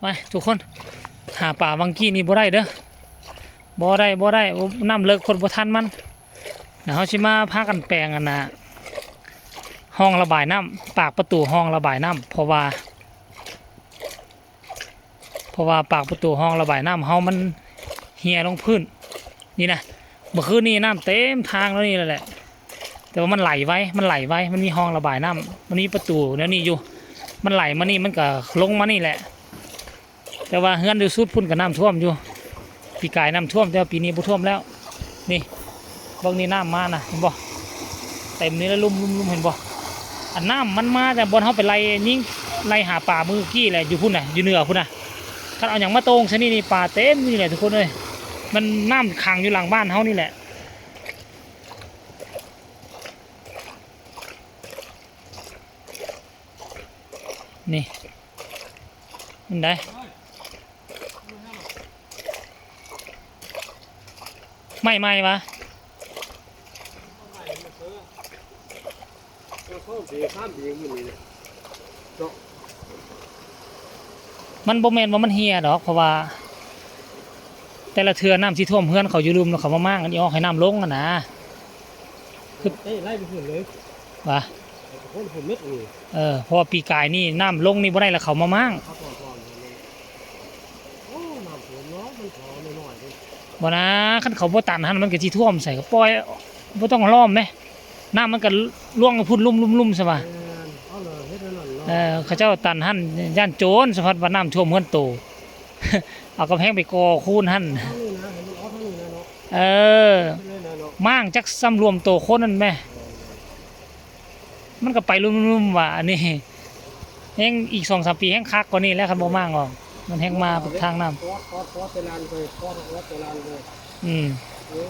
ໄປທຸກຄົນ ຫາປາວັງກີ້ນີ້ບໍ່ໄດ້ເດີ ບໍ່ໄດ້ ບໍ່ໄດ້ ໂອ້ ນ້ຳເລິກໂພດ ບໍ່ທັນມັນ. ດຽວເຮົາຊິມາພາກັນແປງອັນນ່າ ຮ່ອງລະບາຍນ້ຳ ປາກປະຕູຮ່ອງລະບາຍນ້ຳ ເພາະວ່າ ເພາະວ່າປາກປະຕູຮ່ອງລະບາຍນ້ຳເຮົາມັນເຫ່ຍລົງພື້ນນີ້ນະ. ເມື່ອຄືນນີ້ນ້ຳເຕັມທາງແນວນີ້ແຫຼະ ແຕ່ວ່າມັນໄຫຼໄວ ມັນໄຫຼໄວ ມັນມີຮ່ອງລະບາຍນ້ຳ ມັນມີປະຕູແນວນີ້ຢູ່ ມັນໄຫຼມານີ້ ມັນກະລົງມານີ້ແຫຼະ. ແຕ່ວ່າເຮືອນຢູ່ສຸດພຸ້ນກໍນ້ຳຖ້ວມຢູ່ ປີກາຍນ້ຳຖ້ວມ ແຕ່ວ່າປີນີ້ບໍ່ຖ້ວມແລ້ວ. ນີ້ ເບິ່ງນີ້ນ້ຳມານະ ເຫັນບໍ່ ເຕັມນີ້ລະ ລຸ່ມໆໆ ເຫັນບໍ່. ອັນນ້ຳມັນມາແຕ່ບ່ອນເຮົາໄປໄລ່ຍິງ ໄລ່ຫາປາມື້ກີ້ແຫຼະ ຢູ່ພຸ້ນນະ ຢູ່ເໜືອພຸ້ນນະ. ຄັນເອົາຫຍັງມາໂຕ່ງໃສ່ນີ້ ນີ້ປາເຕັມນີ້ແຫຼະທຸກຄົນເອີຍ. ມັນນ້ຳຂັງຢູ່ຫຼັງບ້ານເຮົານີ້ແຫຼະ. ນີ້ ມັນໄດ້ ໄມ້ໃໝ່ຫວາ ມັນບໍ່ແມ່ນວ່າມັນເຫ່ຍດອກ ເພາະວ່າແຕ່ລະເທື່ອນ້ຳຊິຖ້ວມເຮືອນເຂົາຢູ່ລຸ່ມ ແລ້ວເຂົາມາມ້າງອັນນີ້ອອກໃຫ້ນ້ຳລົງຫັ້ນນະ. ຄື ເອີ ໄລ່ໄປພຸ້ນເລີຍ ວ່າ ໄປພຸ້ນ ພຸ້ນເມັດນີ້ ເອີ ເພາະວ່າປີກາຍນີ້ນ້ຳລົງນີ້ບໍ່ໄດ້ ແລ້ວເຂົາມາມ້າງ ເຂົາຖອນ ຖອນ ໂອ້ ນ້ຳຖ້ວມເນາະ ມັນທໍ່ນ້ອຍໆເດ້. ບໍ່ນາ ຄັນເຂົາບໍ່ຕັນຫັ້ນ ມັນກໍຊິຖ້ວມໃສ່ ກໍປ່ອຍ ບໍ່ຕ້ອງລ້ອມແມ ນ້ຳມັນກໍລ່ວງພຸ້ນລຸ່ມໆໆຊະວ່າ. ແມ່ນ ເຂົາເລີຍເຮັດແນວນັ້ນເນາະ ເອີ ເຂົາເຈົ້າຕັນຫັ້ນ ຢ້ານໂຈນ ສະພັດວ່ານ້ຳຖ້ວມເຮືອນໂຕ ເອົາກຳແພງໄປກໍ່ຄູນຫັ້ນ ທາງນີ້ນະ ໃຫ້ມັນອອກທາງນີ້ນະເນາະ. ເອີ ເຮັດແນວນັ້ນເນາະ ມ້າງຈັກສ່ຳລວມໂຕຄົນນັ້ນແມ. ມັນກໍໄປລຸ່ມໆວ່າ ອັນນີ້ແຮງອີກສອງສາມປີແຮງຄັກກວ່ານີ້ແຫຼະ ຄັນບໍ່ມ້າງອອກ ມັນແຮງມາທາງນ້ຳ. ອອດ ອອດ ອອດແຕ່ລານໄປ ອອດ ອອດແຕ່ລານໄປ. ອືມ ເອີ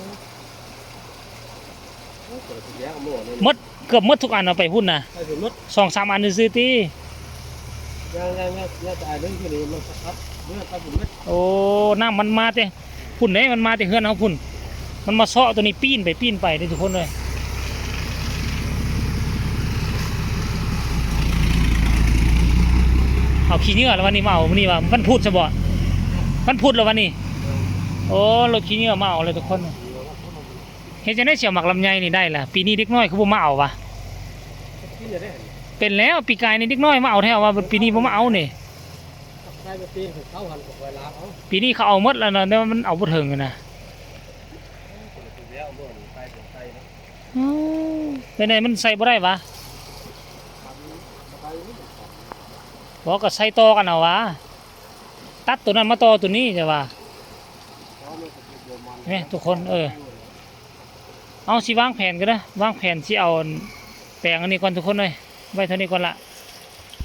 ເບິດ ເກືອບເບິດທຸກອັນ ເອົາໄປພຸ້ນນະ ໄປພຸ້ນເບິດ ສອງສາມອັນຊື່ໆຕິ. ຍັງ ຍັງ ຍັງ ຍັງແຕ່ອັນໜຶ່ງທີ່ນີ້ມັນສະພັດ ເມື່ອໄປພຸ້ນເບິດ. ໂອ້ ນ້ຳມັນມາແຕ່ ພຸ້ນເດ້ ມັນມາແຕ່ເຮືອນເຮົາພຸ້ນ ມັນມາເຊາະໂຕນີ້ ປີ້ນໄປປີ້ນໄປເດ້ທຸກຄົນເອີຍ. ເອົາຂີ້ເຫຍື້ອລະວັນນີ້ມາເອົາ ມື້ນີ້ວ່າວັນພຸດຊະບໍ່ ວັນພຸດລະວັນນີ້. ໂອ້ ລົດຂີ້ເຫຍື້ອມາເອົາເລີຍທຸກຄົນ. ເຮັດຈັ່ງໃດຊິເອົາໝາກລຳໄຍນີ້ໄດ້ລະ ປີນີ້ເດັກນ້ອຍຄືບໍ່ມາເອົາວະ. ເປັນແລ້ວ ປີກາຍນີ້ເດັກນ້ອຍມາເອົາແທ້ວ່າ ປີນີ້ບໍ່ມາເອົານີ້. ໃສ່ໄປປີເຂົາຫັ້ນກໍຄ່ອຍລາກເອົາ ປີນີ້ເຂົາເອົາໝົດແລ້ວນະ ແຕ່ວ່າມັນເອົາບໍ່ເຖິງນະ. ໂອ້ ເປັນແນວໃດ ມັນໃສ່ບໍ່ໄດ້ຫວາ? ບໍ່ ກໍໃສ່ຕໍ່ກັນເອົາຫວາ? ຕັດໂຕນັ້ນມາຕໍ່ໂຕນີ້ ຈະວ່າ ນີ້ທຸກຄົນ ເອີ ເອົາ ຊິວາງແຜນກັນເດີ ວາງແຜນຊິເອົາແປງອັນນີ້ກ່ອນທຸກຄົນເອີຍ ໄວ້ເທົ່ານີ້ກ່ອນລະ.